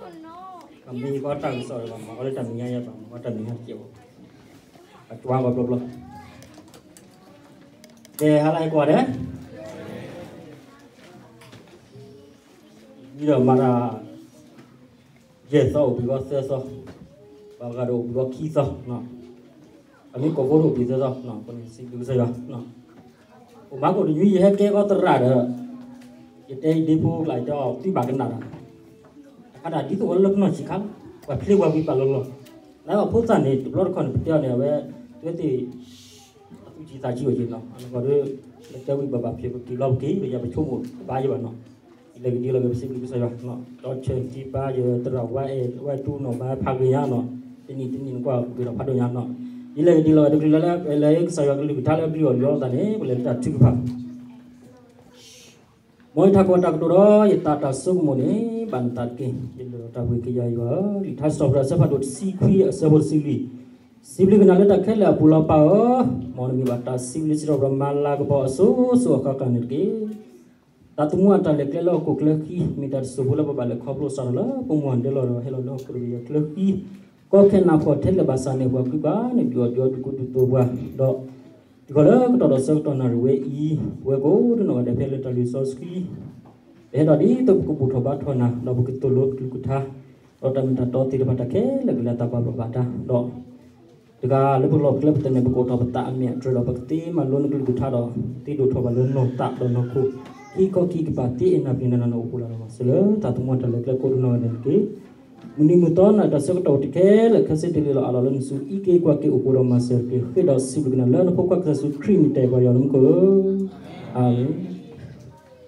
မ့ၢ်ကီတၢ်ကစီၣ်ဒီး မၤကီလၢတၢ်မဲာ်ညါယဲဘၣ်, မၤကီတၢ်မဲာ်ညါတကဲးဘၣ်, အကွၢ်ဘၣ်ဘျီဘျီ, ကဲ ဟါလၢအကွၢ်ဒဲး, ဝံၤဒီးမၤတၢ် ယဲၢ်သီအိၣ်ဘှံးဝဲသၢသီ, ဘၣ်ဂၤဒီးအိၣ်ဘှံးဝဲခံသီ, အမ့ၢ်ကီၢ်ဖိတအိၣ်ဘှံးသၢသီ, ပစံးဘျုးကစၢ်ယွၤ, အိၣ်မးကိၣ်တယွံယဟဲကဲကီသရၣ်ဒီး, ယတဲယဒ့ဖိကျါ ယတဲအီၤသုဘၣ်ကနၣ်ဒီး, တခါဒၣ်ဒ်သိးဝဲလၢပနီၢ်ဆံးခါ, ပှၤဖျ့ပှၤဝံၤပာ်လီၤလီၤ, လၢအဖိသၣ်န့ၣ် တဘျီတခီၣ်န့ၣ် ပတဲအီၤန့ၣ် အဝဲ, အဝဲသ့ၣ် အသူၣ်ဆံးသးဆံးဝဲက့ၤနီၤ, အနီၢ်ကီၢ်ဒီး, ပတဲဝံၤဘၣ်ဘၣ်ဖျ့ပက့ၤလီၤပက့ၤ ပယၤပဆိကမိၣ်ဘၣ်ယဲဘၣ်နီၤ, ဒ်လဲၣ်ဂ့ၤဒ်လဲၣ်ဂ့ၤ ပစံးဘျုးကစၢ်ယွၤ, ဒီးဆၢက့ၤဘါယတရၣ်ဝါအဲၣ်ဝဲတူနီၤ ဘါဖးဂ့ၤညါနီၤ, တနံၣ်တနံၣ်နကွၢ်က့ၤဒီးဖးဒိၣ်ညါနီၤ, ဒ်လဲၣ်ဂ့ၤဒ်လဲၣ်ဂ့ၤ တချုးလၢ လၢကစၢ်ယွၤကလုၢ်ကထါလၢပျံၤအီၤလီၤအသးန့ၣ် ပလဲၤလၢတၢ်ထုကဖၣ် မ်ယထးခိၣ်တၢ်ကတိၤဒီး ယသးတၢ်ဆိကမိၣ်န့ၣ် ဘၣ်နသးတက့ၢ်. ယလုၢ်ထီၣ်တၢ်ဘှံးကယၤယွၤဧၢ, လံာ်ထါစံးထီၣ်ပတြၢၤအဆၢဖးဒိၣ်တဆံခွံအဆၢဖိတဆံလွံၢ်, စံးဘျုးကနၤလၢတၢ်ခဲလၢာ်အပူၤလီၤ ပၢ်ဧၢ, မ်နမံၤဘၣ်တၢ်စံးဘျုးစံးထီၣ်ပတြၢၤမၤလၤကပီၤအစိၤစိၤအဃၣ်ဃၣ်န့ၣ်တက့ၢ်. တၢ်သမူအတၢ်လဲၤကျဲလၢဟီၣ်ခိၣ်ချၢဃံ မ့ၢ်တၢ်တစိၢ်ဖိလၢပဘၣ်လဲၤခီဖျိစးထီၣ်လၢပမိၢ်ဒဲလီၤဒီးဟဲလီၤလၢဟီၣ်ခိၣ်တဂ့ၤအချၢဃံ, ကီခဲနးခီၣ်ထဲလဲၣ်ဘၣ်ဆၣ်န့ၣ် ပှၤကူပှၤန့ၣ် ဒုးအီၣ်ဒုးအီဒုးကူဒုးသိးပှၤ, ဒီး တုၤဃီၤလၢကတီၢ်ဒီးဆၢကတီၢ်နၣ်ရံၣ်ဝဲအံၤ, ပဝဲကိးဒ်နီၢ်ဂၤဒဲးဖဲလၢတၢ်လုၢ်စီဆှံ ပဟဲဒီးဒ်သိးပကဘူၣ်ထီၣ်ဘါထီၣ်နၤ ဒီးပကသိၣ်လိကလုၢ်ကထါ, ဒီးတၢ်မ့ၢ်တၢ်တီသ့ၣ်တဖၣ်တၢ်ခဲလၢာ်ကလဲၤအသးပှၤဘၣ်ဘၣ်တၢ်, ဒီး တဂၤလၢပလီၢ်ပကျဲပသနၢၣ် ပကအိးထီၣ်ပသးအမဲာ်အတြဲၤဒီး ပကသ့မၤလိနကလုၢ်ကထါဒီး သ့ဒိၣ်ထီၣ်ဘၣ်လၢနီၢ်သးဒီးနီၢ်ခိ, ခံခီခံကပၤသ့အဲၣ်နၤပျံၤနၤနၤန့ၣ်အိၣ်ဃိလၢ်လၢ်မၤစၢၤလၢတၢ်သမူတၢ်လဲၤကျဲကိးဒ်နီၢ်ဂၤဒဲးန့ၣ်တက့ၢ်. မုၢ်နံၤမုၢ်သီနၢ်တၢ်ဆၢကတီၢ်အိၣ်တကဲလၢာ် ခဲစ့တ့ၢ်လံလီၤအးလီၤလၢနစု အံးက့ၤကွၢ်က့ၤအိၣ်ဃိဒီးမၤစၢၤက့ၤဃ့ဒီးစံးဘျုးကနၤလၢနဖိခွါကစၢ်ယ့ၣ်ၡူးခရံာ်မံၤတၢ်အဲၣ်ပှၤယွၤလၢမူခိၣ်ဧၢ, အၤမ့ၣ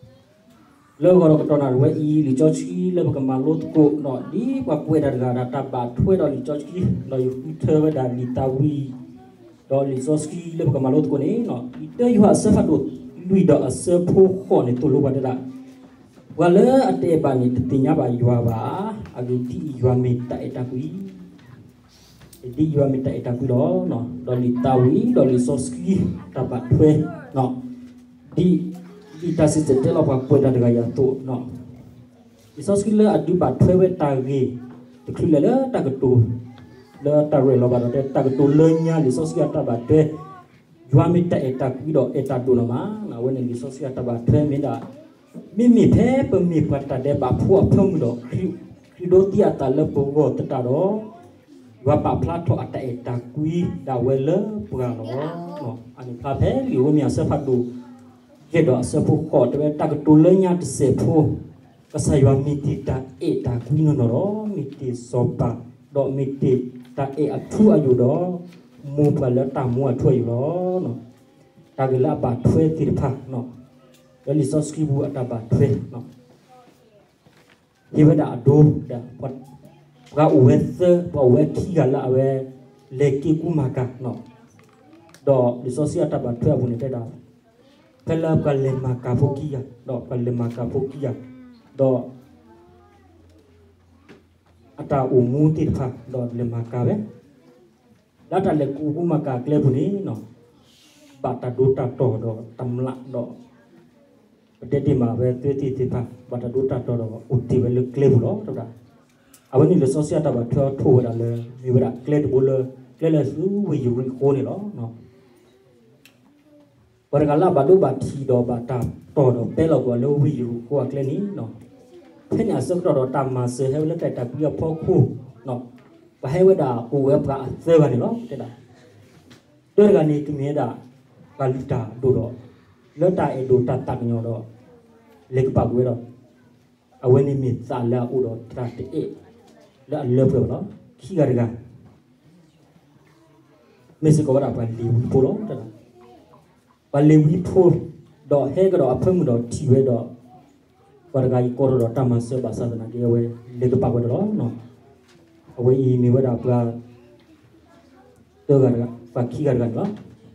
်. လၢဂီၤဒီးကတီၢ်နၣ်ရံၣ်ဝဲအံၤ လံာ်စီဆှံလၢပကမၤလိသကိးဒီး ဒ်ပှၤကွဲးတၢ်တဂၤဒီး တၢ်ဘၣ်ထွဲဒီးလံာ်စီဆှံ, ဒီးယဃုထၢဝဲဒၣ်လံာ်သးဝံၣ် ဒီးလံာ်စီဆှံလၢပကမၤလိသကိးန့ၣ်, လံာ်တၢယိၤဟၣ်အဆၢဖးဒိၣ်လွံၢ်ဒီးအဆၢဖိဃိးန့ၣ် သိၣ်လိပှၤတဲဒၣ်, ပှၤလၢအတအဲၣ်ဘၣ်န့ၣ် တသ့ၣ်ညါဘၣ်ယွၤဘၣ်, အဂ့ၢ်ဒ်အံၤ, ယွၤမ့ၢ်တၢ်အဲၣ်တၢ်ကွံ ဒ်ယွၤမ့ၢ်တၢ်အဲၣ်တၢ်ကွံလီၤ. ဒီးလံာ်သးဝံၣ်ဒီးလံာ်စီဆှံတၢ်ဘၣ်ထွဲ, ဒ်, ဒ်တၢ်စံၣ်တဲၤတဲလီၤပှၤကွဲးတၢ်တဂၤအံၤအသိး, လံာ်စီဆှံလၢအဒုးဘၣ်ထွဲဝဲတၢ်ဂ့ၢ်တချုးလဲၣ်လၢတၢ်ကတိၤ, လၢတၢ်ရဲၣ်လီၤဘၣ်ဒီး တၢ်ကတိၤလၢညါလံာ်စီဆှံအတၢ်ဘၣ်ထွဲ, ယွၤမ့ၢ်တၢ်အဲၣ်တၢ်ကွံဒီးအဲၣ်တၢ်ဒိၣ်နီၢ်မး, အဝဲန့ၣ်လံာ်စီဆှံအတၢ်ဘၣ်ထွဲမ့ၢ်ဒၣ်, မ့မ့ၢ်ဖဲပမ့ၢ်ပှၤတၢ်ဒဲးဘးဖိအဖၢမုၢ်ဒီး ခရံာ်ဒိးသံအသးလၢပဂီၢ်သတးဒီး ယွၤပာ်ဖျါထီၣ်အတၢ်အဲၣ်တၢ်ကွံဒၣ်ဝဲလၢပှၤလီၤ. အန့ၣ်ဖျါဖဲလံာ်ရိမ့ၤအဆၢဖးဒိၣ်ယဲၢ်ဒီးအဆၢဖိဃိး တဲဝဲတၢ်ကတိၤလၢညါတစဲးဖိ, ကစၢ်ယွၤမ့ၢ်တ့ၢ်တၢ်အဲၣ်တၢ်ကွံနီၢ်နီၢ်ဒီး မ့ၢ်တ့ၢ်စီၤပၤ, ဒီးမ့ၢ်တ့ၢ်တၢ်အဲၣ်အထူအယိာ်ဒီး မိၢ်ပှၢ်လၢတၢ်မူအထူအယိာ်လီၤ. တၢ်ဂ့ၢ်လၢအဘၣ်ထွဲသ့ၣ်တဖၣ်, လၢလံာ်စီဆှံပူၤအတၢ်ဘၣ်ထွဲ ဟ့ၣ်ဝဲဒၣ်အဒိ, ပှၤအိၣ်ဝဲသၢ, ပှၤအိၣ်ဝဲခံဂၤလၢအဝဲ လဲၤက့ၤကူမၤကၤ, ဒီးလံာ်စီဆှံအတၢ်ဘၣ်ထွဲအပူၤန့ၣ်တဲဒၣ်, ဖဲလၢပှၤလဲၤမၤကၤဖိခံဂၤ, ဒီးပှၤလဲၤမၤကၤဖိခံဂၤ, ဒီး အတၢ်အိၣ်မူသ့ၣ်တဖၣ် ဒီးလဲၤမၤကၤဝဲ, လၢတၢ်လဲၤက့ၤကူမၤကၤအကျဲပူၤန့ၣ် ဘၣ်တၢ်ဒိတၢ်တီၢ်ဒီးတမျးဒီး ပတဲတ့ၢ်မးဝဲသ့ၣ်သ့ၣ်တဖၣ် ဘၣ်တၢ်ဒိတၢ်တီၢ်ဒီးအိၣ်တ့ၢ်ဝဲလၢကျဲပူၤလီၤ. တဲဝဲဒၣ်, အဝဲန့ၣ်လံာ်စီဆှံအတၢ်ဘၣ်ထွဲအီၤထိၣ်ဝဲဒၣ်လၢ မ့ၢ်ဝဲဒၣ်ကျဲတဘိလၢ ကျဲလၢအစုဝ့ၢ်ယရံၤဃိန့ၣ်လီၤ. ပှၤတဂၤလၢအဘၣ်ဒိဘၣ်ထံးဒီးဘၣ်တၢ်တီၢ်ဒီးပဲလီၤကွံာ်အီၤလၢဝ့ၢ်ယရံၤဃိအကျဲန့ၣ်, ဖဲန့ၣ်အဆၢကတီၢ်ဒီးတၢ်မၤစၢၤဟဲဝဲလၢတၢ်အဲၣ်တၢ်ကွံအဖီခိၣ်, ပှၤဟဲဝဲဒၣ်အိၣ်ဝဲပှၤအသၢဂၤန့ၣ်လီၤ. တဲဒၣ် တၢတဂၤန့ၣ် ကမ့ၢ်ဝဲဒၣ် ပှၤလုၢ်တၢ်ဒိၣ်ဒီး လၢတၢ်အဲၣ်ဒိးတၢ်သးကညီၤဒီး လဲၤကပာ်ကွံာ်ဝဲဒီး အဝဲန့ၣ်မ့ၢ်သးလၢအအိၣ်ဒီးတၢ်တအဲၣ်လၢအလၢပှဲၤဘၣ်လီၤ. ခံဂၤတဂၤ မ့ၢ်စ့ၢ်ကီးဝဲဒၣ်ပှၤလ့ၤဝံဖိလီၤ. ပှၤလ့ၤဝံဖိ ဒီးဟဲကဒီးအဖၢမုၢ်ဒီးထံၣ်ဝဲဒီး ပှၤတဂၤအံၤကိးထီၣ်ဒီးတၢ်မၤစၢၤဘၣ်ဆၣ်သနာ်က့ အဝဲလဲၤကပာ်ဝဲဒၣ်လီၤ. အဝဲအံၤမ့ၢ်ဝဲဒၣ်ပှၤ တဂၤတဂၤ ပှၤခံဂၤတဂၤန့ၣ်လီၤ. ပှၤအက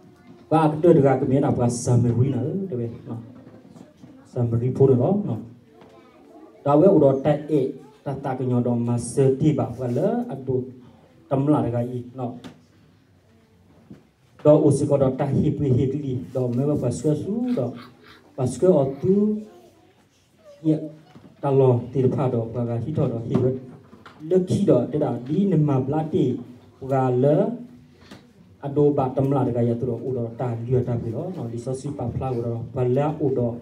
တၢၢ်တဂၤကမ့ၢ်ဝဲဒၣ်ပှၤစၤမရံနၤဧၢ တဲဝဲ, စၤမရံဖိန့ၣ်လီၤ. ဒီးအဝဲအိၣ်ဒီးတၢ်အဲၣ်တၢ်သးကညီၤဒီးမၤစၢၤတ့ၢ်ဘၣ်ပှၤလၢအဒိၣ်တမျးတဂၤအံၤ ဒီးအိၣ်စ့ၢ်ကီးဒီးတၢ်ဟ့ၣ်ပှ့ၤဟ့ၣ်ကလံၢ် ဒီးမ့ၢ်ဝဲပှၤဆှၢဆူဒီး ပှၤဆှၢအီၤဆူ ယဲၢ် တၢ်လီၢ်သ့ၣ်တဖၣ်ဒီးပှၤဂၤဟံးထီၣ်ဒီးဟ့ၣ်ဝဲလၢခံဒီး တဲဒၣ်ဒ်နမၤဘျါတ့ၢ်ပှၤလၢ အဒိးဘၣ်တမျၢ်တဂၤအံၤအသိးဒီး အိၣ်ဒီးတၢ်လုၢ်အတၢ်ပှ့ၤလီၤ. လံာ်စီဆှံပာ်ဖျါဝဲဒီး ပှၤလၢအအိၣ်ဒီးတၢ်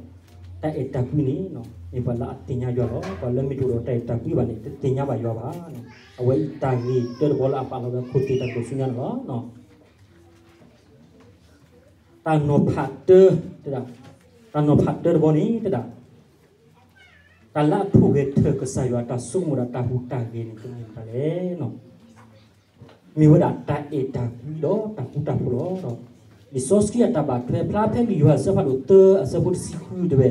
အဲၣ်တၢ်ကွံန့ၣ် မ့ၢ်ပှၤလၢအသ့ၣ်ညါယွၤလီၤ. ပှၤလၢမ့ၢ်တအိၣ်ဒီးတၢ်အဲၣ်တၢ်ကွံဘၣ်န့ၣ် တသ့ၣ်ညါဘၣ်ယွၤဘၣ်. အဝဲအံၤတၢ်ဂ့ၢ်တၢတဘီလၢအပာ်လီၤဝဲအခိၣ်သ့ၣ်တၢ်ကတိၤဆူညါန့ၣ်လီၤ. တၢ်နီၤဖးတၢ, တၢ်နီၤဖးတၢတဘီန့ၣ် တဲဒၣ် တၢ်လၢအထိၣ်ဂဲၤထၢၣ်ကစၢ်ယွၤအတၢ်ဆိကမိၣ်ဒီးတၢ်ဟူးတၢ်ဂဲၤန့ၣ် ကမ့ၢ်မတၤလဲၣ်. မ့ၢ်ဝဲဒၣ်တၢ်အဲၣ်တၢ်ကွံဒီးတၢ်ဃူတၢ်ဖိးလီၤ. လံာ်စီဆှံအတၢ်ဘၣ်ထွဲဖျါဖဲလံာ်ယိၤဟၣ်အဆၢဖးဒိၣ်သၢအဆၢဖိတဆံဃုတဲဝဲ,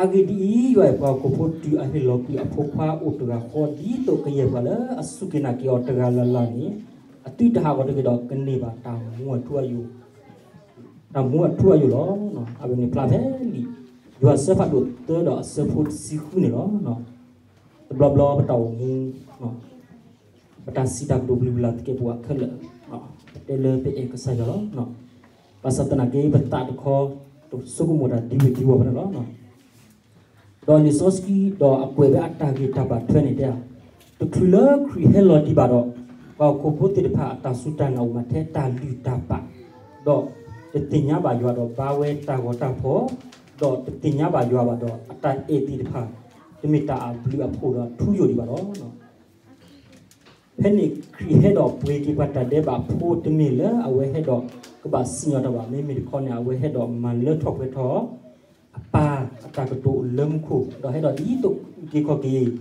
အဂ့ၢ်ဒ်အံၤ, ယွၤအဲၣ်ပှၤဟီၣ်ခိၣ်ဖိတုၤအဟ့ၣ်လီၤကွံာ်အဖိခွါအိၣ်တဂၤဃီ ဒ်သိးကယဲၢ်ပှၤလၢအစူၢ်က့ၤနာ်က့ၤအီၤတဂၤလၢ်လၢ်န့ၣ် အသုတဟးဂီၤတဂ့ၤဒီးကန့ၢ်ဘၣ်တၢ်မူအထူအယိာ် တၢ်မူအထူအယိာ်လီၤ. အဝဲန့ၣ်ဖျါဖဲလံာ် ယိၤဟၣ်အဆၢဖးဒိၣ်သၢဒီးအဆၢဖိတဆံဃုန့ၣ်လီၤ. တဘျီဘျီပတၢ်အိၣ်မူ ပတၢ်စံးတၢ်ကတိၤပျံၤပျါသကဲးပဝးခဲလၢာ် ပတဲလၢပအဲၣ်ကစၢ်ယွၤလီၤ. ဘၣ်ဆၣ်သနာ်က့ ပသးတခီ တဆိကမိၣ်တၢ်ဒ်ဝဲဒ်ဝီၤဘၣ်န့ၣ်လီၤ. ဒီးလံာ်စီဆှံဒီးအကွဲးဝဲအတၢ်ဂ့ၢ်တၢ်ဘၣ်ထွဲန့ၣ်တဲ, တချုးလၢခရံာ်ဟဲလီၤဒံးဘၣ်ဒီး ပှၤဟီၣ်ခိၣ်ဖိသ့ၣ်တဖၣ်အတၢ်စူၢ်တၢ်နာ်အိၣ်မးထဲတၢ်လုၢ်တၢ်ပာ်, ဒီးတသ့ၣ်ညါဘၣ်ယွၤဒီးဘါဝဲတၢ်ဂီၤတၢ်ဖီၣ်, ဒီးတသ့ၣ်ညါဘၣ်ယွၤဘၣ်ဒီးအတၢ်အဲၣ်သ့ၣ်တဖၣ် တမ့ၢ်တၢ်အဘျုးအဖှိၣ်ဒီးထူယိာ်ဒံးဘၣ်လီၤ. ဖဲန့ၣ်ခရံာ်ဟဲဒီးပှ့ၤက့ၤပှၤတၢ်ဒဲးဘးဖိတမ့ၢ်လၢအဝဲဟဲဒီးကဘၣ်စံၣ်ညီၣ်တၢ်ဘၣ်, မ့မ့ၢ်တခီန့ၣ် အဝဲဟဲဒီးမၤလၢထီၣ်ပှဲၤထီၣ် အပၢ်အတၢ်ကတိၤလၢမူခိၣ်, ဒီးဟဲဒီးဒ်သိးအုၣ်က့ၤခီၣ်က့ၤ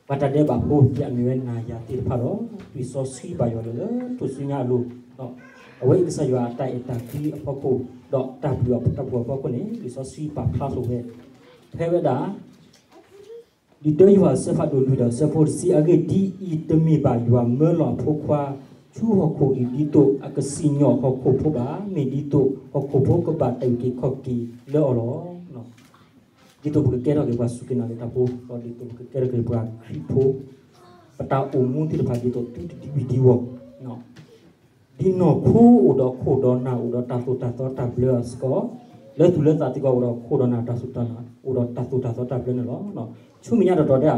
ပှၤတၢ်ဒဲးဘးဖိ ဒ်အမ့ၢ်ဝဲနၤယၤသ့ၣ်တဖၣ်ဒီး လံာ်စီဆှံပာ်ယွၤလၢလၢထူၣ်စုညါအလိၤ, အဝဲအံၤကစၢ်ယွၤအတၢ်အဲၣ်တၢ်ကွံအဖီခိၣ် ဒီးတၢ်ဘျုးတၢ်ဖှိၣ်အဖီခိၣ်န့ၣ် လံာ်စီဆှံပာ်ဖျါထီၣ်ဝဲ ဖဲဝဲဒၣ် လံာ်တၢယိၤဟၣ်အဆၢဖးဒိၣ်လွံၢ်ဒီးအဆၢဖိတဆံ, အဂ့ၢ်ဒ်အံၤ, တမ့ၢ်ဘၣ်ယွၤမၢလီၤအဖိခွါ ဆူဟီၣ်ခိၣ်အံၤ ဒ်သိးအကစံၣ်ညီၣ်ဟီၣ်ခိၣ်ဖိဘၣ်, မ့ၢ်ဒ်သိးဟီၣ်ခိၣ်ဖိကဘၣ်တၢ်အုၣ်က့ၤခီၣ်က့ၤလၢအီၤလီၤ. ဒ်သိးပကကဲထီၣ်က့ၤပှၤစူၢ်က့ၤနာ်က့ၤတၢ်ဖိ, ဒီးဒ်သိးပကကဲထီၣ်က့ၤပှၤခရံာ်ဖိ, ပတၢ်အိၣ်မူသ့ၣ်တဖၣ်ဒ်သိးသုတဒံဝံၤဒံဝီၤ ဒ်နီၢ်ခိအိၣ်ဒီးခိၣ်ဒီးနၢ် အိၣ်ဒီးတၢ်သိၣ်တၢ်သီတၢ်ဘျၢအီၤစ့ၢ်ကီး, လၢသူၣ်လၢသးစ့ၢ်ကီး အိၣ်ဒီးခိၣ်ဒီးနၢ်တၢ်သိၣ်တၢ်နၢ် အိၣ်ဒီးတၢ်သိၣ်တၢ်သီတၢ်ဘျၢန့ၣ်လီၤ. ဆူမဲာ်ညါတတီၤတဲ,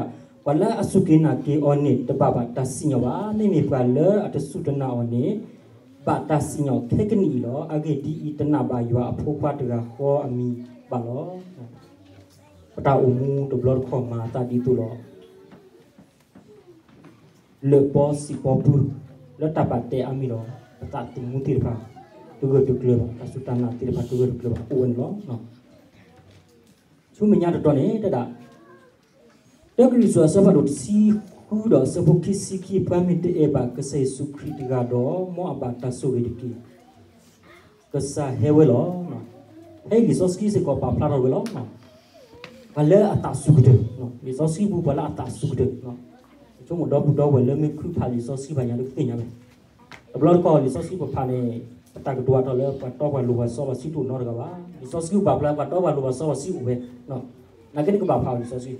ပှၤလၢအစူၢ်က့ၤနာ်က့ၤအီၤန့ၣ် တဘၣ်ဘၣ်တၢ်စံၣ်ညီၣ်ဘၣ်, မ့မ့ၢ်ပှၤလၢအတစူၢ်တနာ်အီၤန့ၣ် ဘၣ်တၢ်စံၣ်ညီၣ်ခဲကနံၣ်အံၤလီၤ. အဂ့ၢ်ဒ်အံၤ, တနာ်ဘၣ်ယွၤအဖိခွါတဂၤဃီအမံၤဘၣ်လီၤ. ပတၢ်အိၣ်မူတဘျီတခီၣ်မၤအသးဒ်သိးဒီး လၢၢ်ပီစံးပီပူၤ လၢတၢ်ပာ်တဲအါမံၤဒီး ပသးသမူသ့ၣ်တဖၣ် တဂၢၢ်တကျၢၤဘၣ်, တၢ်စူၢ်တၢ်နာ်သ့ၣ်တဖၣ် တဂၢၢ်တကျၢၤဘၣ် အိၣ်ဝဲန့ၣ်လီၤ. ဆူမဲာ်ညါတတီၤန့ၣ် တဲဒၣ် တၢကရံၣ်သူးအဆၢဖးဒိၣ်တဆံဃုဒီးအဆၢဖိခံဆံခံ, ပှၤမ့ၢ်တအဲၣ်ဘၣ်ကစၢ်ယ့ၣ်ၡူးခရံာ်တဂၤဒီး မ်အဘၣ်တၢ်ဆိၣ်ဂ့ၤတက့ၢ်. ကစၢ်ဟဲဝဲလီၤ. ဖဲလံာ်စီဆှံစ့ၢ်ကီးပာ်ဖျါထီၣ်ဝဲလီၤ. ပှၤလၢအသးစူၤကတၢၢ်, လံာ်စီဆှံပူၤ ပှၤလၢအသးစူၤကတၢၢ်, ဆိကမိၣ်ဒီပုၢ်ဒီဝဲၢ်လၢမ့ၢ်ခုဖးလံာ်စီဆှံဘၣ်ညါဒီးကသ့ၣ်ညါဝဲ, တဘျီတခီၣ်လံာ်စီဆှံပဖးန့ၣ် ပတၢ်ကတိၤအါထီၣ်လၢပှၤတီပှၤလိၤပှၤစီပှၤဆှံတအိၣ်နီတဂၤဘၣ်. လံာ်စီဆှံပာ်ဖျါပှၤတီပှၤလိၤပှၤစီပှၤဆှံအိၣ်ဝဲ, နာ်က့န့ၣ်ကဘၣ်ဖးလံာ်စီဆှံ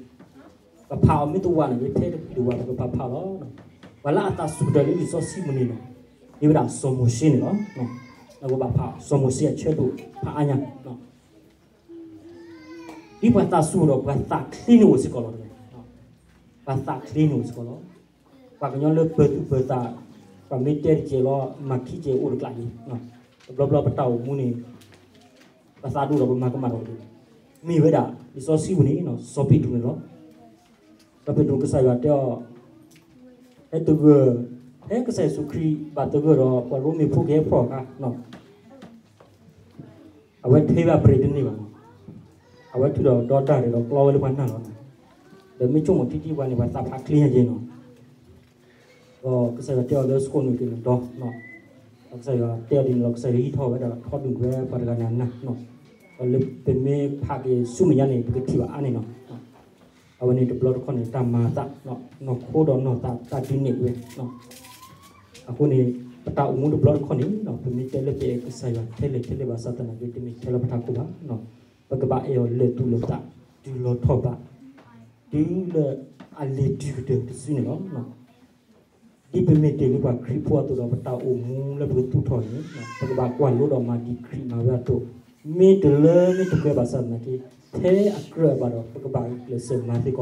ပဖးအီၤမ့ၢ်တဝးန့ၣ် ဖဲတဖုတဝးန့ၣ် ပဖးဖးလီၤ. ပှၤလၢအသးစူၤကတၢၢ်လၢလံာ်စီဆှံပူၤန့ၣ်လီၤ, မ့ၢ်ဝဲဒၣ်စီၤမိၤၡ့န့ၣ်လီၤ. ပဘၣ်ဖးစီၤမိၤၡ့အဆၢဒိၣ်ဖးအါညါ, ဒ်ပှၤသးစူၤဒီးပှၤသးချ့န့ၣ်အိၣ်စ့ၢ်ကီးလီၤ. ပှၤသးချ့န့ၣ်အိၣ်စ့ၢ်ကီးလီၤ. ပှၤကညီလၢပၢၤသူၣ်ပၢၤသး, ပှၤမ့ၢ်တဲတကဲးလီၤ မၤခံကဲးအိၣ်တကျးလံ. တဘျီဘျီပတၢ်အိၣ်မူန့ၣ် ပသးဒိၣ်ဒီးပမၤကမၣ်ဒီး မ့ၢ်ဝဲဒၣ် လံာ်စီဆှံပူၤန့ၣ် စီၤပ့းတရူးန့ၣ်လီၤ. စီၤပ့းတရူးကစၢ်ယွၤတဲအီၤ, ဟဲတဂၢၢ်, ဖဲကစၢ်ယ့ၣ်ၡူးခရံာ်ဘၣ်သဂၢၢ်ဒီး ပှၤရိမ့ၤဖိကဟဲဖီၣ်အခါ အဝဲထဲဘၣ်ပရ့တန့ၢ်ဘၣ်နီၤ, အဝဲထုးဒီးဒီဒၣ်ဒီးကျီဝဲလၢပှၤနၢ်လီၤ. ဒီးမ့ၢ်ဆိကမိၣ်ထံထံပှၤန့ၣ် ပှၤသးဖးချ့ညါက့နီၤ. ဒီးကစၢ်ယွၤတဲအီၤလၢစကိးနုာ်က့ၤနဒီနီၤ. ဒီးကစၢ်ယွၤတဲအီၤဒ်န့ၣ်လီၤ, ကစၢ်ယွၤဟံးထီၣ်ဝဲဒၣ်ထီဒုၣ်ဝဲပှၤတဂၤန့ၣ်အနၢ်နီၤ. ဒီးလၢပမ့ၢ်ဖးက့ၤဆူမဲာ်ညါန့ၣ် ပကထံၣ်ဘၣ်အါန့ၣ်နီၤ. အဝဲန့ၣ်တဘျီတခီၣ်န့ၣ် တၢ်မၤအသး, နီၢ်ခိဒီးနီၢ်သးတၢ်ဒုးနဲၣ်ဝဲ. အဃိန့ၣ် ပတၢ်အိၣ်မူတဘျီတခီၣ်န့ၣ် ပမ့ၢ်တဲလၢပအဲၣ်ကစၢ်ယွၤထဲလဲၣ်ထဲလဲၣ်ဘၣ်ဆၣ်သနာ်က့ တမ့ၢ်ထဲလၢပထးခိၣ်ဘၣ်. ပကဘၣ်အဲၣ်အီၤလၢာ်သူၣ်လၢာ်သး တုၤလီၤထီၣ်ဘး တုၤလၢအလံၤတုၤကတၢၢ်တစုန့ၣ်လီၤ. ဒ်ပမ့ၢ်တ့ၢ်လၢပှၤခရံာ်ဖိအသိးဒီး ပတၢ်အိၣ်မူလၢပကသူၣ်ထီၣ်န့ၣ် ပကဘၣ်ကွၢ်လိဒီးမၤဒံးခရံာ်မၤဝဲအသိး, မ့ၢ်တလၢမ့ၢ်တပှဲၤဘၣ်ဆၣ်သနာ်က့ ဖဲအကြၢးအဘၣ်ဒီး ပကဘၣ်ကျဲးစၢးမၤသ့ကီး ဒီးကဲ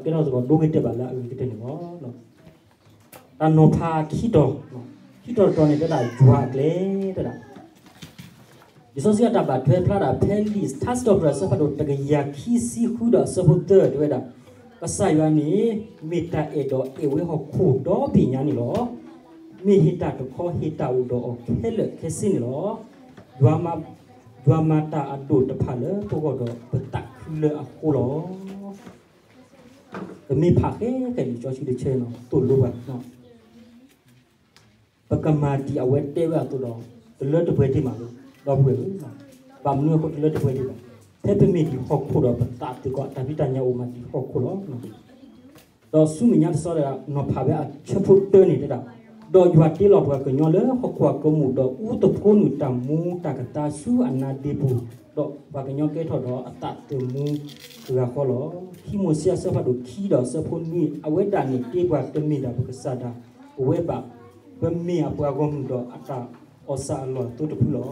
ထီၣ်သကိးဒိဂ့ၤတဲာ်ဘၣ်လၢအဂ့ၤကတၢၢ်န့ၣ်လီၤ. တၢ်နီၤဖးခံတီၤ, ခံတီၤတတီၤန့ၣ် တဲဒၣ်ယွၤအကျဲတဲဒၣ် လံာ်စီဆှံအတၢ်ဘၣ်ထွဲဖျါဒၣ်ဖဲလံာ်ထါစံးထီၣ်ပတြၢၤအဆၢဖးဒိၣ်တကယၤခံဆံဃုဒီးအဆၢဖိသၢတဲဝဲဒၣ်, ကစၢ်ယွၤန့ၣ် မ့ၢ်တၢ်အဲၣ်ဒိးအဲၣ်ဝဲဟီၣ်ခိၣ်ဒီဘ့ၣ်ညါန့ၣ်လီၤ. မ့ၢ်ဟ့ၣ်တၢ်တခီဟ့ၣ်တၢ်အိၣ်ဒီးအီၤခဲလၢာ်ခဲဆ့န့ၣ်လီၤ. ယွၤမၤ, ယွၤမၤတၢ်အဒိၣ်တဖၣ်လၢပဂီၢ်ဒီးပသးခုလၢအဃိလီၤ. ပမ့ၢ်ဖးဃဲဃဲလံာ်စီဆှံတဆၢန့ၣ် သိၣ်လိပှၤ ပကမၤဒ်အဝဲတဲဝဲအသိးဒီး တလၢတပှဲၤဒံးမးလီၤ ဒီပုၢ်ဝဲၢ်ဧၢ, ဘၣ်မနုၤအဃိတလၢတပှဲၤဒံးဘၣ်, ဖဲပမ့ၢ်ဒံးဟီၣ်ခိၣ်ဒီးပသးသ့ၣ်ကီး တၢ်ဖံးတၢ်ညၣ်အိၣ်မးဒံးဟီၣ်ခိၣ်လီၤ. ဒီးဆူမဲာ်ညါတဆီဒီး နီၤဖးဝဲအဆၢဖိတၢန့ၣ်တဲဒၣ်, ဒီးယွၤတ့လီၤပှၤကညီလၢဟီၣ်ခိၣ်အကမူၣ် ဒီးအူသဖှိနုာ်တၢ်မူတၢ်ကသါဆူအနါဒ့ပူၤ, ဒီးပှၤကညီကဲထီၣ်ဒီးအသးသမူတဂၤဃီလီၤ. ခံမိၤၡ့အဆၢဖးဒိၣ်ခံဒီးအဆၢဖိနွံ, အဝဲဒၣ်န့ၣ်တ့ပှၤတမ့ၢ်ဒၣ်ပကစၢ်ဒၣ် ပဝဲဘၣ်, ပမ့ၢ်အပှၤဂီၢ်မုၢ်ဒီးအတၢ်အီၣ်ဆၣ်အလီၢ်အသိတဖုလီၤ.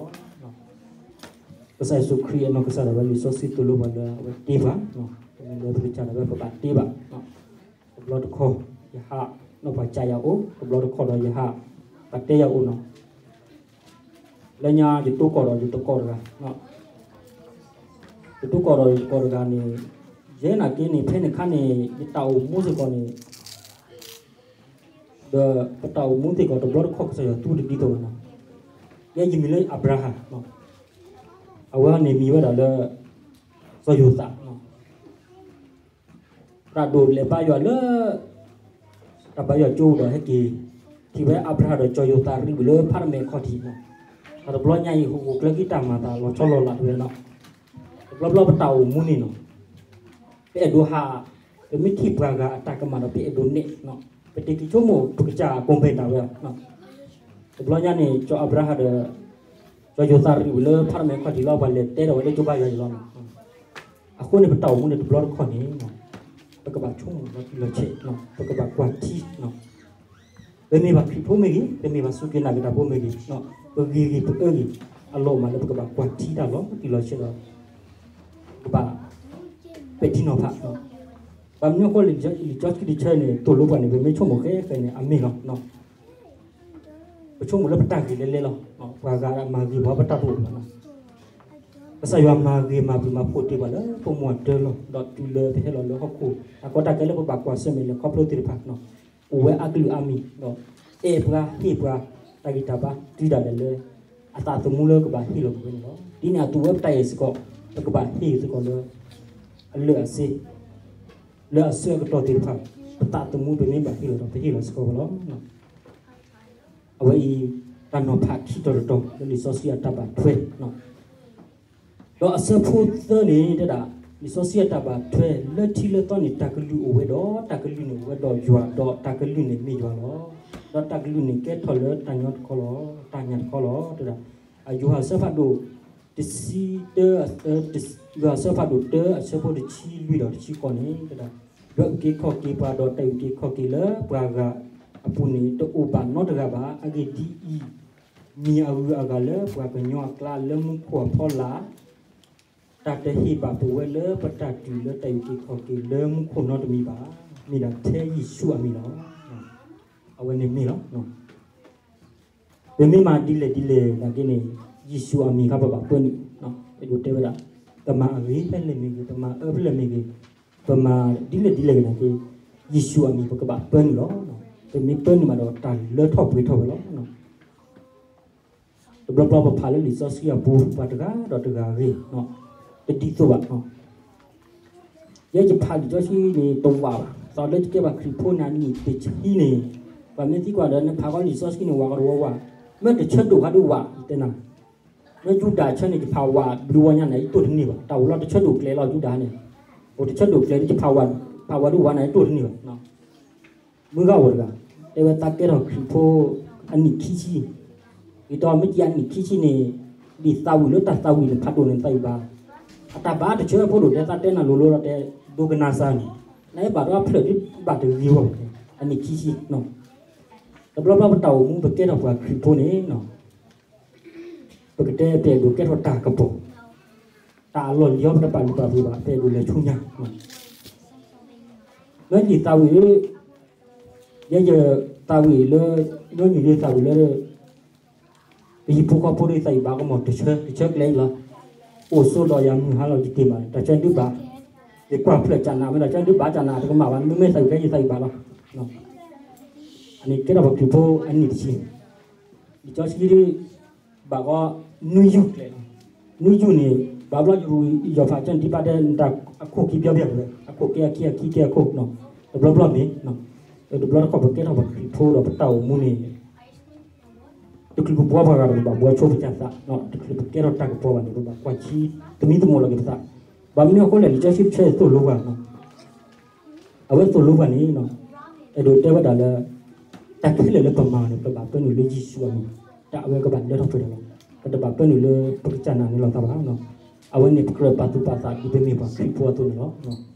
ကစၢ်ယ့ၣ်ၡူးခရံာ်အနီၢ်ကစၢ်ဒၣ်ဝဲလံာ်စီဆှံသိၣ်လိပှၤလၢအဝဲတ့ပှၤ, ပမ့ၢ်လၢပကစၢ်ဒၣ်ဝဲပဘၣ်တ့ဘၣ်, တဘျီတခီၣ် ယဟးနီၢ်ပှၤကၢယၤအိၣ်, တဘျီတခီၣ်ဒီးယဟးပှၤတဲယၤအိၣ်နီၤ, လၢညါယတိကီၢ်ဒီးယတကီၢ်တဂၤ, ယတိကီၢ်ဒီးယတကီၢ်တဂၤန့ၣ်, ယဲနာ်က့န့ၣ် ဖဲန့ၣ်ခါန့ၣ် ယတၢ်အိၣ်မူစ့ၢ်ကီးန့ၣ် ဒီးပတၢ်အိၣ်မူသ့ၣ်ကီးတဘျီတခီၣ်ကစၢ်ယွၤသူတဒ်သိးဘၣ်နီၤ, ယဲယမံၤလၢအၤဘြၤဟၣ်, အဝဲန့ၣ်မံၤဝဲဒၣ်လၢ စီၤယိၤသး, တၢ်ဒိၣ်လဲၤဘါယွၤလၢ တၢ်ဘါယွၤကၠိဒီးဟဲက့ၤ ထံၣ်ဝဲအၤဘြၤဟၣ်ဒီးစီၤယိၤသးရံးဝံၤလၢဖးတမဲာ်ခီၣ်ထံး, တဘျီညါအံၤ ဟူးဂဲၤကျဲက့ၤတၢ်မၤသးလီၤဆီလီၤလးတဝဲနီၤ, တဘျီဘျီပတၢ်အိၣ်မူန့ၣ်နီၤ ပအဲၣ်ဒိးဟး, ပမ့ၢ်ထံၣ်ပှၤဂၤအတၢ်ကမၣ်ဒီး ပအဲၣ်ဒိးနဲၣ်, ပတက့ၤဆိကမိၣ်ပကစၢ်ကိးဘ့ၣ်ဒၣ်ဝဲ, တဘျီညါန့ၣ် စီၤအၤဘြၤဟၣ်ဒီး စီၤယိၤသးရံးဝံၤလၢဖးတမဲာ်ခီၣ်ထံးလီၤ, ပှၤလဲၤတဲထီၣ်ဝဲလၢကၠိဘါယွၤအံၤလီၤ. အဃိန့ၣ် ပတၢ်အိၣ်မူန့ၣ်တဘျီတခီၣ်န့ၣ် ပကဘၣ်ဆိကမိၣ်လီၤတံၢ်လီၤဆဲး, ပကဘၣ်ကွၢ်ထံ, ပမ့ၢ်ဘၣ်ခရံာ်ဖိမ့ၢ်ဂ့ၤ, ပမ့ၢ်ဘၣ်စူၢ်က့ၤနာ်က့ၤတၢ်ဖိမ့ၢ်ဂ့ၤ, ပဂ့ၤဂ့ၤပအၢဂ့ၤ, အလီၢ်အိၣ်မးလၢပကဘၣ်ကွၢ်ထံတၢ်လီၤတံၢ်လီၤဆဲးဒီး ကဘၣ်ပဲာ်ထံနီၤဖး, ဘၣ်မနုၤအဃိလၢလံာ်စီဆှံတဆၢန့ၣ် သိၣ်လိပှၤန့ၣ် ပမ့ၢ်ဆိကမိၣ်ဃဲဃဲန့ၣ် အမ့ၢ်လီၤ. ပဆိကမိၣ်လၢပတၢ်ဂ့ၤလဲၤလဲၤလီၤ, ပှၤဂၤမၤဂ့ၤပှၤပတၢ်ပအိၣ်လီၤ. ကစၢ်ယွၤမၤဂ့ၤမၤဘျုးမၤဖှိၣ်တ့ၢ်ပှၤလၢပမိၢ်အတၢလီၢ်, ဒီးတုၤလၢပဟဲလီၤလၢဟီၣ်ခိၣ် တၢ်ကီတၢ်ခဲလၢပဘၣ်ကွၢ်ဆၢၣ်မဲာ်လဲၤခီဖျိသ့ၣ်တဖၣ်, အိၣ်ဝဲအကလုာ်အါမံၤ, ဒီးအဲၣ်ပှၤဟ့ၣ်ပှၤ တၢ်ဂံၢ်တၢ်ဘါတုၤဒၣ်လဲာ်လၢ အသးသမူလၢကဘၣ်ဟ့ၣ်လီၤပဝဲန့ၣ်လီၤ. ဒ်န့ၣ်အသိးဝဲပတၢ်အဲၣ်စ့ၢ်ကီး ပကဘၣ်ဟ့ၣ်စ့ၢ်ကီးလၢ အလၢာ်အစ့ လၢအဆၢအကတီၢ်သ့ၣ်တဖၣ်, ပသးသမူပမ့ၢ်ဘၣ်ဟ့ၣ်လီၤဒီး ပဟ့ၣ်လီၤစ့ၢ်ကီးဝဲလီၤ. အဝဲအံၤ တၢ်နီၤဖးခံတီၤတတီၤ လၢလံာ်စီဆှံအတၢ်ဘၣ်ထွဲ, ဒီးအဆၢဖိသၢန့ၣ်တဲဒၣ်, လံာ်စီဆှံအတၢ်ဘၣ်ထွဲ လၢထံလၢသီန့ၣ် တၢ်ကလုၢ်အိၣ်ဝဲဒီး တၢ်ကလုၢ်န့ၣ်အိၣ်ဝဲဒီးယွၤ, ဒီးတၢ်ကလုၢ်န့ၣ်မ့ၢ်ယွၤလီၤ. ဒီးတၢ်ကလုၢ်န့ၣ်ကဲထီၣ်လၢတၢ်ညီတခီလီၤ, တၢ်ညၣ်တခီလီၤ တဲဒၣ်. ယိၤဟၣ်အဆၢဖးဒိၣ်တဆံတၢ, ယိၤဟၣ်အဆၢဖးဒိၣ်တၢ အဆၢဖိတဆံလွံၢ်ဒီးတဆံဃိးန့ၣ်တဲဒၣ်, ယွၤအုၣ်က့ၤခီၣ်က့ၤပှၤဒီး တၢ်အုၣ်က့ၤခီၣ်က့ၤလၢပှၤဂၤအပူၤန့ၣ် တအိၣ်ဘၣ်နီတဂၤဘၣ်. အဂ့ၢ်ဒ်အံၤ, မံၤအဂုၤအဂၤလၢပှၤကညီအကျါ လၢမူခိၣ်အဖီလာ် တၢ်တဟ့ၣ်ဘၣ်ပဝဲလၢပတၢ်တုၤလၢတၢ်အုၣ်က့ၤခီၣ်က့ၤလၢမူခိၣ်နီတမံၤဘၣ်, မ့ၢ်ဒၣ်ထဲယ့ၣ်ၡူးအမံၤလီၤ. အဝဲန့ၣ်မ့ၢ်လီၤ. ပမ့ၢ်မၤဒ်လဲၣ်ဒ်လဲၣ်နာ်က့န့ၣ် ယ့ၣ်ၡူးအမံၤခါပဘၣ်ပၢနုာ်, အဲၣ်ဒိးတဲဝဲဒၣ်, ပမၤအဂ့ၤဖဲလဲၣ်မ့ၢ်ဂ့ၤ, ပမၤအၢဖဲလဲၣ်မ့ၢ်ဂ့ၤ, ပမၤဒ်လဲၣ်ဒ်လဲၣ်ဂ့ၤနာ်က့, ယ့ၣ်ၡူးအမံၤပကဘၣ်ပၢနုာ်လီၤ. ပမ့ၢ်ပၢနုာ်မးဒီးတၢ်လၢထီၣ်ပှဲၤထီၣ်ဝဲလီၤ. တဘျီဘျီပဖးလၢလံာ်စီဆှံအပူၤ ပှၤတဂၤဒီးတဂၤအဂ့ၢ်, တဒ်သိးဘၣ်. ယဲယဖးလံာ်စီဆှံန့ၣ်တဝးဘၣ်, သးလၢယကဲဘၣ်ခရံာ်ဖိနံၣ်နံၣ်တဆံန့ၣ်, ပှၤမ့ၢ်သံကွၢ်ဒီး နဖးဃီလံာ်စီဆှံန့ၣ် ဝးကတဝီဝး, မ့ၢ်တဆၢဒိၣ်ဃီဒုးဝး ယတဲနၤ, မ့ၢ်ယူဒၤဆၢန့ၣ် ယဖးဝးဘျုးဝဲညါန့ၣ် ယတိၢ်တန့ၢ်ဘၣ်, တၢ်အိၣ်လီၤတဆၢဒိၣ်ကျဲလီၤယူဒၤန့ၣ်, အိၣ်တဆၢဒိၣ်ကျဲဒီးယဖးဝး, ဖးဝးဒုးဝးန့ၣ် ယတိၢ်တန့ၢ်ဘၣ်. မုၢ်ဂၤအိၣ်တဂၤ, တဲဝဲသးကဲထီၣ်ခရံာ်ဖိအနံၣ်ခံဆံ, ဒ်သိးမ့ၢ်က့ၤအနံၣ်ခံဆံန့ၣ်, ဒ်သးဝံၣ်လၢတၢ်သးဝံၣ်န့ၣ်ဖးဒိၣ်န့ၣ်သးဝံၣ်ဘၣ်, အတၢ်ဘၣ်တဆၢဖိဒိၣ်တဲသးတဲနၤလိၤလိၤဒီးတဲ, ဒိကနၣ်စၢ်န့ၣ်, နအဲၣ်ဘၣ်တဖျၢၣ်ဒ်ဘၣ်တဂ့ၤဝဲ, အနံၣ်ခံဆံ, တဘျီဘျီပတၢ်အိၣ်မူပကဲထီၣ်ပှၤခရံာ်ဖိန့ၣ် ပကတဲပအဲၣ်ဒိးကဲထီၣ်တၢ်ကပီၤ, တၢ်အလီၢ်လံၤအီၤ ပတပာ်လုၢ်ပာ်ပှ့ၤဘၣ် ပအဲၣ်ဒိးလဲၤဆူညါ, လၢလံာ်သးဝံၣ် ယဲယသးဝံၣ်လၢ ညီနုၢ်လံသးဝံၣ်လၢ ပဟံၣ်ဖိဃီဖိဒီးသးဝံၣ်ဘၣ်ကမီၤတဆၢ တဆၢကျဲအံၤလီၤ. အိၣ်ဆိးဒီးယၤမုၢ်ဟါလီၤတက့ၢ်မး တၢ်ဆၢဒုးဘၣ်, ယကွၢ်ဖျၢၣ်ကၢ်နးမ့ၢ်တၢ်ဆၢဒုးဘၣ်ကၢ်နးတကမၣ်ဘၣ် မ့မ့ၢ်သးဝံၣ်ကဲယသးဝံၣ်ဘၣ်လီၤ. အန့ၣ်ကဲထီၣ်ပှၤခရံာ်ဖိအနံၣ်တဆံ, လံာ်စီဆှံဒုး ဘၣ်ဃီ နွံယုၢ်ကျဲလီၤ. နွံယုၢ်န့ၣ် ဘၣ်ဘျီယရူၤယီၤဖးကၠၢၣ်နတံပၢ်တဲ နတၢ်အခိၣ်ခံဘျီဘျီဝဲ အခိၣ်ကဲအခံ အခံကဲအခိၣ်, တဘျီဘျီန့ၣ် တဘျီတခီၣ်ပကဲထီၣ်ပှၤခရံာ်ဖိဒီးပတၢ်အိၣ်မူန့ၣ် တချုးပဘှီပှၤဂၤဒီး ပဘၣ်ဘှီဆိပကၢ်သး, တချုးပကဲထီၣ်တၢ်ကပီၤဘၣ်န့ၣ် ပဘၣ်ကွၢ်ဆံ သမံသမိးလီၤက့ၤပသး, ဘၣ်မနုၤအဃိလဲၣ် လံာ်စီဆှံတဆၢအသိၣ်လိပှၤ အဝဲသိၣ်လိပှၤန့ၣ် အဲၣ်ဒိးတဲဝဲဒၣ်လၢ တၢ်ခဲလၢာ်လၢပမၤန့ၣ် ပဘၣ်ပၢနုာ်လၢယ့ၣ်ၡူးအမံၤ, တၢ်အဝဲကဘၣ်လၢထီၣ်ပှဲၤထီၣ်လီၤ. ပတဘၣ်ပၢနုာ်လၢပကစၢ်နာ်န့ၣ်လီၤသးဘၣ်. အဝဲန့ၣ်ပကြၢးပာ်သူၣ်ပာ်သးဒ်ပမ့ၢ်ပှၤခရံာ်ဖိအသိးန့ၣ်လီၤ.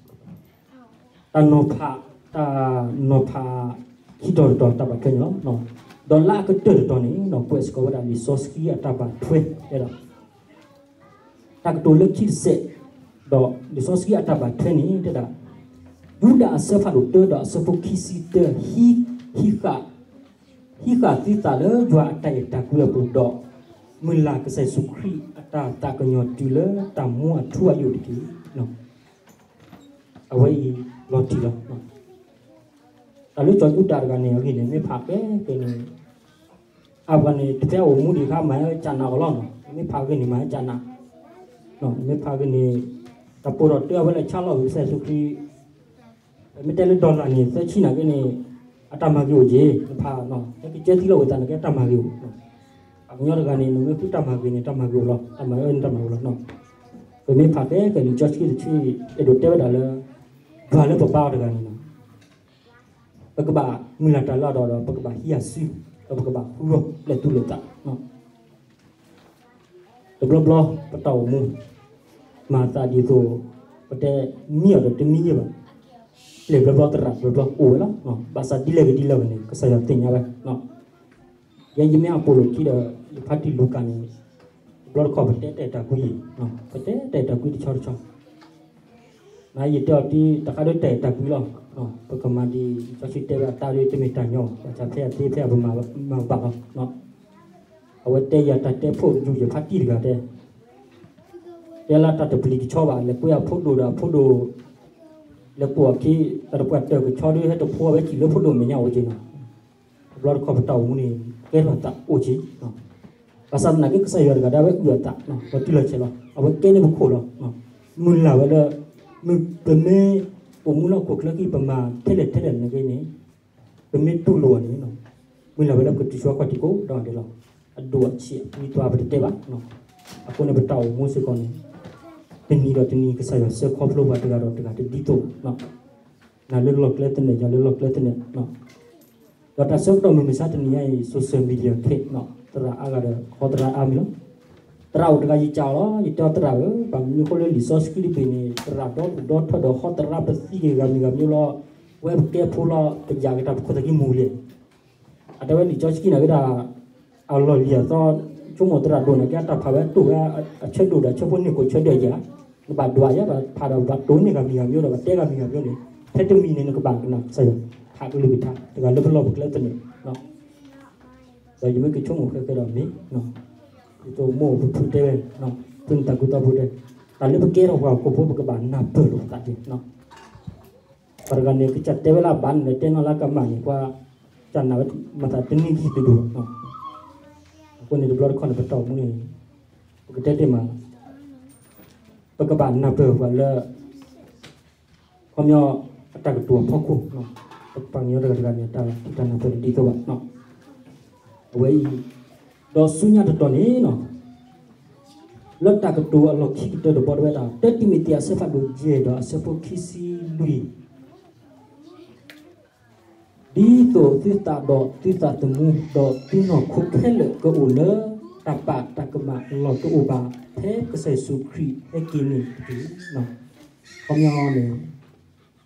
တၢ်နီၤဖး, တၢ်နီၤဖး ခံတီၤတတီၤတၢ်ဘၣ်ထွဲန့ၣ်လီၤ. ဒီးလၢအကတၢၢ်တတီၤန့ၣ် ကွဲးစ့ၢ်ကီးဝဲဒၣ်လံာ်စီဆှံအတၢ်ဘၣ်ထွဲ တဲဒၣ် တၢ်ကတိၤလၢခံတစဲး, ဒီးလံာ်စီဆှံအတၢ်ဘၣ်ထွဲန့ၣ်တဲဒၣ်, ယူဒၤအဆၢဖးဒိၣ်တၢဒီးအဆၢဖိခံဆံတၢ ဟံး, ဟံးဃာ်, ဟံးဃာ်သုသးလၢယွၤအတၢ်အဲၣ်တၢ်ကွံအပူၤဒီး မုၢ်လၢ်ကစၢ်ယ့ၣ်ၡူးခရံာ်အတၢ်သးကညီၤတုၤလၢတၢ်မူအထူအယိာ်တက့ၢ်. အဝဲအံၤလီၤတံၢ်လီၤ. တၢ်လၢကၠီၤကူတၢ်တဂၤန့ၣ် အဂ့ၢ်န့ၣ် မ့ၢ်ဖးကဲကဲန့ၣ် အပှၤန့ၣ် တဖဲအိၣ်မူဒံးခါ မၤဟဲကၢ်နးအီၤလီၤ. မ့ၢ်ဖးဂ့ၤန့ၣ် မၤဟဲကၢ်နး, မ့ၢ်ဖးဂ့ၤန့ၣ် တၢ်ပိာ်ထီၣ်တၢအဝဲလဲၤဆါလီၤဝံၤကစၢ်ယ့ၣ်ၡူးခရံာ်, မ့ၢ်တဲလၢ dollar န့ၣ် သၢဆံနာ်က့န့ၣ် အတၢ်မၤဂ့ၤအိၣ်က့ၤ, နဖး, ဟဲက့ၤကၢသံလီၤဝံၤသးနာ်က့ အတၢ်မၤဂ့ၤအိၣ်, ပှၤကညီတဂၤန့ၣ် နမ့ၢ်ဃုတၢ်မၤဂ့ၤန့ၣ် တၢ်မၤဂ့ၤအိၣ်လီၤ, တၢ်မၤအၢန့ၣ်တၢ်မၤဂ့ၤလီၤ. ပမ့ၢ်ဖးကဲကဲလံာ်စီဆှံတဆၢ အဲၣ်ဒိးတဲဝဲဒၣ်လၢ ယွၤလၢပဘါအီၤတဂၤန့ၣ်လီၤ. ပကဘၣ်မုၢ်လၢ်တၢ်လၢအဒီးဒီး ပကဘၣ်ဟံးအစု, ဒီးပကဘၣ်ဃုအီၤလၢသူၣ်လၢသး, တဘျီဘျီ ပတၢ်အိၣ်မူ မၤသးဒ်သိး ပတဲမံအီၤဒီးတမံယဲၢ်ဘၣ်, ပျဲၢ်ဘျီဘျီသရၣ်ဘျီဘျီအိၣ်ဝဲလီၤ. ဘၣ်ဆၣ်ဒ်လဲၣ်ဂ့ၤဒ်လဲၣ်ဂ့ၤန့ၣ် ကစၢ်ယွၤသ့ၣ်ညါဝဲ ယဲယမ့ၢ်အပိာ်လိာ်ခံဒီး ယဖါတံၢ်လူၤကၣ်န့ၣ် တဘျီတခီၣ်ပတဲတၢ်အဲၣ်တၢ်ကွံ, ပတဲတၢ်အဲၣ်တၢ်ကွံတဆီတဆီ, နယတဲအီၤတံၢ် တခါဒီးတၢ်အဲၣ်တၢ်ကွံလီၤ. ပကမၤဒ်စီၤၡံတဲဝဲအတၢ်ဒီးတမ့ၢ်တၢ်ညီ, ဘၣ်ဆၣ်ဖဲအသ့ဖဲအပမၤဘၣ်လီၤ. အဝဲတဲယၤတၢ်တဲဖိယူၤယဖါတံၢ်တဂၤတဲ တဲလၢတၢ်တပျံၤကဆီဘၣ် လဲၤကွံာ်အဖိဒိၣ်ဒီးအဖိဒိၣ် လဲၤကွံာ်အခံ တၢ်တပှၢ်တၢၢ်ကဆီဒီး ဟဲတဖိဝဲစံးလၢဖိဒိၣ်မဲာ်ညါအိၣ်က့ၤနီၤ, တဘျီတခီၣ်ပတၢ်အိၣ်မူန့ၣ် ကဲထီၣ်သးအိၣ်က့ၤ, ဘၣ်ဆၣ်သနာ်က့ကစၢ်ယွၤတဂၤဒီးအဝဲအုၣ်အသး ပှၤတုၤလီၤဆဲးလီၤ အဝဲကဲန့ၢ်ပခိၣ်လီၤ. မုၢ်လၢ်ဝဲလၢ မုၢ်ပမ့ၢ်အိၣ်မူလၢဟီၣ်ခိၣ်ချၢခံ ပမၤထဲလဲၣ်ထဲလဲၣ်နာ်က့န့ၣ် ပမ့ၢ်တူၢ်လိာ်အီၤန့ၣ် မုၢ်လၢ်ဝဲလၢပကတုၤဆူဟီၣ်ခိၣ်ထံးကိးဒီးဒဲးလီၤ. အဒိၣ်အဆံးအပှံသွါပတတဲဘၣ်. အဃိန့ၣ်ပတၢ်အိၣ်မူစ့ၢ်ကီးန့ၣ် တနံၤဒီးတနံၤကစၢ်ယွၤဆှၢခီဖျိပှၤတဂၤဒီးတဂၤတဒ်သိး နၤလၢလီၢ်ကျဲသနၢၣ် ယၤလၢလီၢ်ကျဲသနၢၣ် ဒီးတၢ်ဆၢကတီၢ်မုၢ်မဆါတနံၤညါအံၤ social media ခဲ သရၣ်အါဂၤဒီး ခီသရၣ်အါမံၤလီၤ. သရၣ်အိၣ်တဂၤယကးအီၤလီၤ ယတဲအီၤသရၣ်ဧၢ ဘၣ်မနုၤအဃိလၢလံာ်စီဆှံတဘ့ၣ်န့ၣ် သရၣ်ဒီဒူၣ်ဒီထၢဒီး ခီသရၣ်ပသံက့ၤဂၤမံၤဂၤမံၤလီၤ ဝဲပကဲဖိလီၤ ပယာ်က့ၤတၢ်ပခိၣ်သးကံမူၤလံ အတဲဝဲလံာ်စီဆှံနာ်က့ဒၣ် အလီၢ်လံၤအသီ ဆိကမိၣ်သရၣ်ဒိၣ်နာ်က့ အတၢ်ဖးဝဲတိၢ်ဝဲ အဆၢဒိၣ်ဒီးအဆၢဖိန့ၢ်ကိးဆၢဒိၣ်ယၤ နဘၣ်ဒွးယၤ ဘၣ်ဖးဒီးဘၣ်တိၢ်န့ၢ်ဂၤမံၤဂၤမံၤဒီး ဘၣ်တဲဂၤမံၤဂၤမံၤန့ၣ် ဖဲတမံၤန့ၣ် နကဘၣ်ကနၣ်ကစၢ်ယွၤ ဖးကလုၢ်ကထါ တဂၤလၢပလီၢ်ပကျဲသနၢၣ် ဒီးယမ့ၢ်ကဆိကမိၣ်ဃဲဃဲဒီးမ့ၢ် ဒ်သိးမိၢ်ပဖုတဲဝဲ ဖုနတၢ်ကူၣ်သီဖိတဲ တၢ်လၢပကဲထီၣ်ပှၤဟီၣ်ခိၣ်ဖိ ပကဘၣ်နၢ်ပၢၢ်လိာ်ပသးက့ၤ ပှၤတဂၤန့ၣ် ကစၢ်တဲဝဲလၢအဘၣ်န့ၣ် တဲနီၢ်လၢကမၣ်န့ၣ် ပှၤကစၢ်နာ်ဝဲ မၤသးတနံၣ်ကံၢ်တဒိၣ်ဘၣ်. အဃိန့ၣ် တဘျီတခီၣ်န့ၣ် ပတၢ်အိၣ်မူန့ၣ် ပကတဲတ့ၢ်မး ပကဘၣ်နၢ်ပၢၢ်ပှၤလၢ ခီပညီအတၢ်ကတိၤအဖီခိၣ် ပှၤကညီတဂၤတဂၤန့ၣ် တၢ်ထံၣ်တၢ်နၢ်ပၢၢ်တဒ်သိးဘၣ်. အဝဲအံၤ ဒီးဆူညါတတီၤန့ၣ် လၢတၢ်ကတိၤအလီၢ်ခံကတၢၢ်တဘီတဝဲဒၣ် တၢတံၤမသ့းအဆၢဖးဒိၣ်ယဲၢ်ဒီးအဆၢဖိခံဆံလွံၢ် ဒ်သိးသုသးဒီးသုသးသမူ ဒီးသုနီၢ်ခိခဲလၢာ်ကအိၣ်လၢ တၢ်ပာ်တၢ်ကမၣ်လီၢ်တအိၣ်ဘၣ် ဖဲကစၢ်ယ့ၣ်ၡူးခရံာ်ဟဲက့ၤန့ၣ်တက့ၢ်. ခီပညီန့ၣ်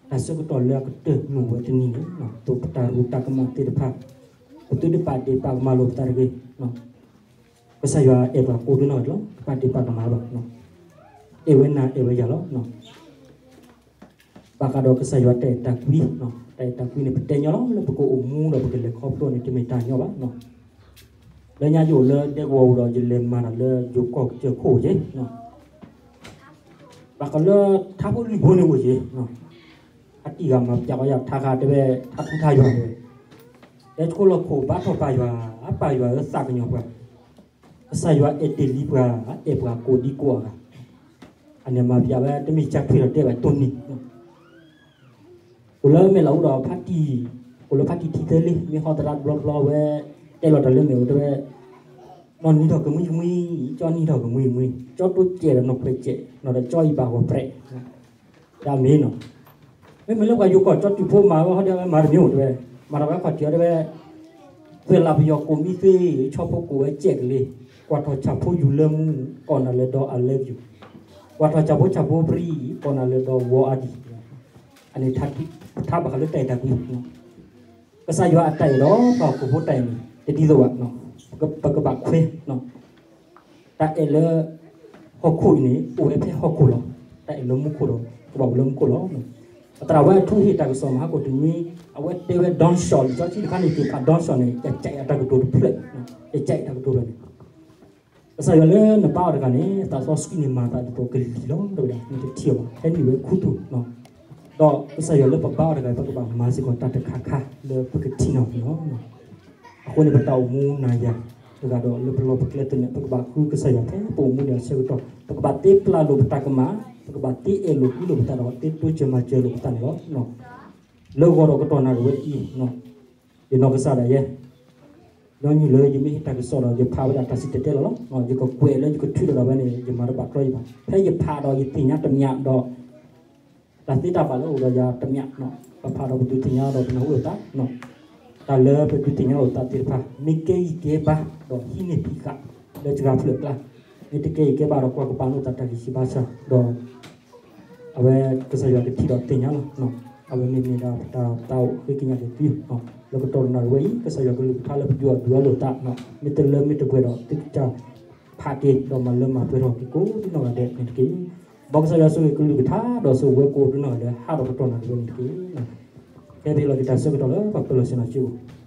တၢ်ဆၢကတီၢ်လၢအကတၢၢ်မုၢ်ဝဲတနံၤန့ၣ် သိးပတၢ်ရူးတၢ်ကမၣ်သ့ၣ်တဖၣ် ပသုတပာ်ဒ့ၣ်ပာ်ကမၣ်လိာ်ပသးတဂ့ၤ ကစၢ်ယွၤအဲၣ်ပှၤကိးဒ်နီၢ်ဂၤဒဲးလီၤ တပာ်ဒ့ၣ်ပာ်ကမၣ်ဘၣ်. အဲၣ်ဝဲနၤအဲၣ်ဝဲယၤလီၤ. ဘၣ်ဃးဒီးကစၢ်ယွၤတၢ်အဲၣ်တၢ်ကွံ, တၢ်အဲၣ်တၢ်ကွံန့ၣ် ပတဲညီလီၤ လၢပကအိၣ်မူဒီးပကလဲၤခီဖျိန့ၣ် တမ့ၢ်တၢ်ညီဘၣ်. လၢညါယအိၣ်လၢဒဲကဝီၤအိၣ်ဒီး ယလဲၤမၤတၢ်လၢယိၤကီၢ်ကစၢၢ်ခိၣ်က့ၤ ဘၣ်ဃးလၢထါဖိလွံၢ်ဖိန့ၣ်အိၣ်က့ၤ, အတံၢ်ဂၤမၤပျးကီယၤထါခါတဲဝဲ ထါထူထါယွၤတဲဝဲ, တဲဆှိလီၤခိၣ်ဘါထီၣ်ပၢ်ယွၤ, အပၢ်ယွၤဧၢသးကညီၤပှၤ, ကစၢ်ယွၤအဲၣ်တ့ၢ်လံပှၤ, အဲၣ်ပှၤကိးဒံကိးဂၤ, အန့ၣ်မၤပျးဝဲတမ့ၢ်ကၢ်ထွဲဒီးတဲဘၣ်တိၢ်န့ၣ် အိၣ်လၢမဲာ်လီၤအူဒီးဖါတံၢ်, အိၣ်လၢဖါတံၢ်ထံသၢလံ မ့ၢ်ဟီသရၣ်တဘျီဘျီဝဲ, တဲလီၤတၢ်လၢမဲာ်အိၣ်တဲဝဲ, နီၢ်နံၤထီၣ်ကမှံကမှံ, ကၠီနံၤထီၣ်ကမှံကမှံ, ကၠီတိစဲးဒီးနီၢ်ခွဲးစဲး, နီၢ်ဒီးကၠီအံၤဘၣ်ဂီၤပြဲး, ဒ်မ့ၢ်နီၤ, မ့မ့ၢ်လၢပှၤယိၤကီၢ်ကၠီတုၤဖိမၤဝဲဟီဒီးဝဲမၤတမံၤအိၣ်တဲဝဲ, မၤထီၣ်ဝဲခီၣ်ထံးအီၤတဲဝဲ, သွဲၣ်လးပယီၤကိးမံသ့, ဆီဖိကိးဝဲစဲးကလ့, ကွၢ်ထီၣ်ဆၣ်ဖိယူၤလၢမူ, ကိးနၤလၢဒီး I love you, ကွၢ်ထီၣ်ဆၣ်ဖိဆၣ်ဖိပြံ, ကိးနၤလၢဒီးဝီအါဒံး, အန့ၣ်ထါဘၣ်ဃးလၢတၢ်အဲၣ်တၢ်ကွံ ကစၢ်ယွၤအတၢ်အဲၣ်ဒီးပှၤဟီၣ်ခိၣ်ဖိတၢ်အဲၣ်န့ၣ် တဒ်သိးဘၣ်, ပကဘၣ်ခွဲ, တၢ်အဲၣ်လၢဟီၣ်ခိၣ်အံၤန့ၣ် အိၣ်ဝဲဖဲဟီၣ်ခိၣ်လီၤ. တၢ်အဲၣ်လၢမူခိၣ်ဒီး ကဘၣ်အိၣ်လၢမူခိၣ်လီၤ. ပသရၣ်ဝဲအထူဟ့ၣ်တၢ်ကစီၣ်မဟါကိၣ်တနွံ, အဝဲတဲဝဲ Don Shaw လံာ်စီဆှံတခါန့ၣ် က့ၤဖး Don Shaw န့ၣ် ယကးအံၤအတၢ်ကတိၤတဖျၢၣ်, ယကးအံၤတၢ်ကတိၤဖျၢၣ်န့ၣ် ကစၢ်ယွၤလၢနဘါအီၤတဂၤန့ၣ် သးစီဆှံန့ၣ်မၤသးဒ်သိးကလံၤလီၤ တဲဝဲဒၣ် နတထံၣ်အီၤဘၣ် ဖဲန့ၣ်ဝဲခူသူၣ်, ဒီးကစၢ်ယွၤလၢပဘါအီၤတဂၤ ပကဘၣ်မၤစ့ၢ်ကီးတၢ်တခါခါလၢပကထံၣ်န့ၢ်အီၤန့ၣ်လီၤ. အဃိန့ၣ် ပတၢ်အိၣ်မူနၤယၤတဂၤဒီး လၢပလီၢ်ပကျဲသနၢၣ် ပကဘၣ်ဃုကစၢ်ယွၤဖဲပအိၣ်မူဒံးအဆၢကတီၢ် ပကဘၣ်သ့ပျၢ်လိာ်ပတၢ်ကမၣ်, ပကဘၣ်သ့အဲၣ်လိာ်ကွံလိာ်ပသးဒီး သ့တိစၢၤမၤစၢၤလိာ်ပသးန့ၣ်လီၤ. လၢဂီၤဒီးကတီၢ်နၣ်ရံၣ်ဝဲအံၤ, ယနီၢ်ကစၢ်ဒၣ်ယဲ ညီနုၢ်လၢယမ့ၢ်ဟ့ၣ်တၢ်ကစီၣ်ဒီး ယဖးဝဲဒၣ်တၢ်စံၣ်တဲၤတဲလီၤလီၤ. ယကကွဲးလၢယကထုးထီၣ်ဒၣ်ဝဲန့ၣ် ယမၤတဘၣ်ကျီယဘၣ်. ဖဲယဖးဒီးယသ့ၣ်ညါတမံၤဒီး တၢ်သ့တၢ်ဘၣ်လၢအအိၣ်ဒီးယၤတမံၤ, ပဖးဒီးပဒုးသ့ၣ်ညါဒီးပနၢ်ဟူလိာ်သး, တၢ်လၢပဒုးသ့ၣ်ညါလိာ်သးသ့ၣ်တဖၣ် မ့ၢ်ကဲဂံၢ်ကဲဘါဒီးဟံးန့ၢ်ဖံးဃာ် လၢစှၤဖျၢၣ်အကျါ, မ့ၢ်တကဲဂံၢ်ကဲဘါဒီးကွၢ်ကပာ်လိာ်သးတၢ်ဂံၢ်စၢ်ဘါစၢ်ဒီး အဝဲကစၢ်ယွၤကထံၣ်ဒီးသ့ၣ်ညါလီၤ. အဝဲန့ၣ်မ့ၢ်ဒၣ်ပတၢ်သးအိၣ်ဃ့ကညးက့ၤသု လၢကတီၢ်နၣ်ရံၣ်ဝဲအံၤ ကစၢ်ယွၤကလုၢ်ကထါလၢပဒုးအီၣ်ဒုးအီလိာ်သး, မ့ၢ်တလၢမ့ၢ်တပှဲၤဒီး သုကစၢ်ဖးက့ၤ ဒီးမၤလၢမၤပှဲၤထီၣ်က့ၤကိးဒ်နီၢ်ဂၤဒဲးန့ၣ်တက့ၢ်. မ်ကစၢ်ယွၤဆိၣ်ဂ့ၤကလုၢ်ကထါ ဒီးဆိၣ်ဂ့ၤဝဲကိးဒ်နီၢ်ဂၤဒဲး ဟးဒီးကတီၢ်နၣ်ရံၣ်ဝဲန့ၣ်တက့ၢ်. ကဲပဟ့ၣ်လီၤက့ၤတၢ်ဆၢကတီၢ်လၢပှၤပၢၤလီၢ်ဆ့ၣ်နီၤစုပူၤ